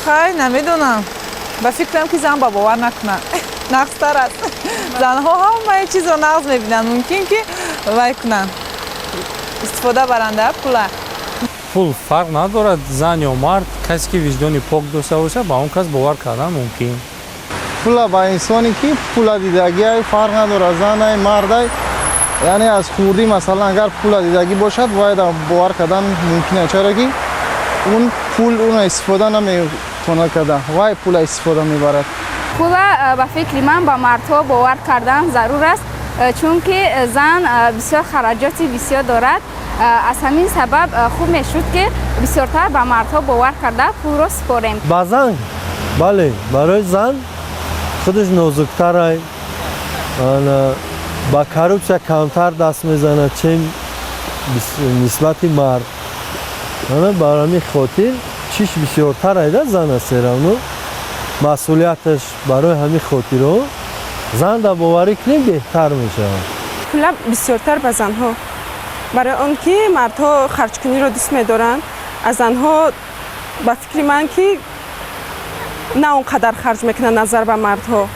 Хай, намедонам, ба фикрам, ки зан ба бовар накунад, нағзтар аст. Занҳо ҳамаи чизро нағз мебинанд, мумкин ки вай кунанд, истифода баранда пула. Пул фарқ надорад, зан ё мард. Касе ки виҷдони пок дошта бошад, ба он кас бовар кардан мумкин. Пула ба инсоне ки пула дидагиай, фарқ надорад, занай, мардай, яъне аз хурдӣ, масалан, агар пула дидагӣ бошад, бояд бовар кардан мумкин аст, чаро ки он пул уна истифода наметавонад карда, вай пула истифода мебарад. Пула, ба фикри ман, ба мардҳо бовар кардан зарур аст, чунки зан бисёр хараҷоти бисёр дорад. Аз ҳамин сабаб хуб мешуд, ки бисёртар ба мардҳо бовар карда, пулро супорем. Ба зан, бале, барои зан худаш нозуктарай, ба коррупсия камтар даст мезанад, чем нисбати мард. Ана бар ҳамин хотир чиш бисёртар айда зана, всё равно масъулияташ. Барои ҳамин хотирҳо зан да боварӣ кунем, беҳтар мешавад. Пула бисёртар ба занҳо, барои он ки мардҳо харҷкуниро дӯст медоранд, аз занҳо, ба фикри ман, ки на он қадар харҷ мекунанд назар ба мардҳо.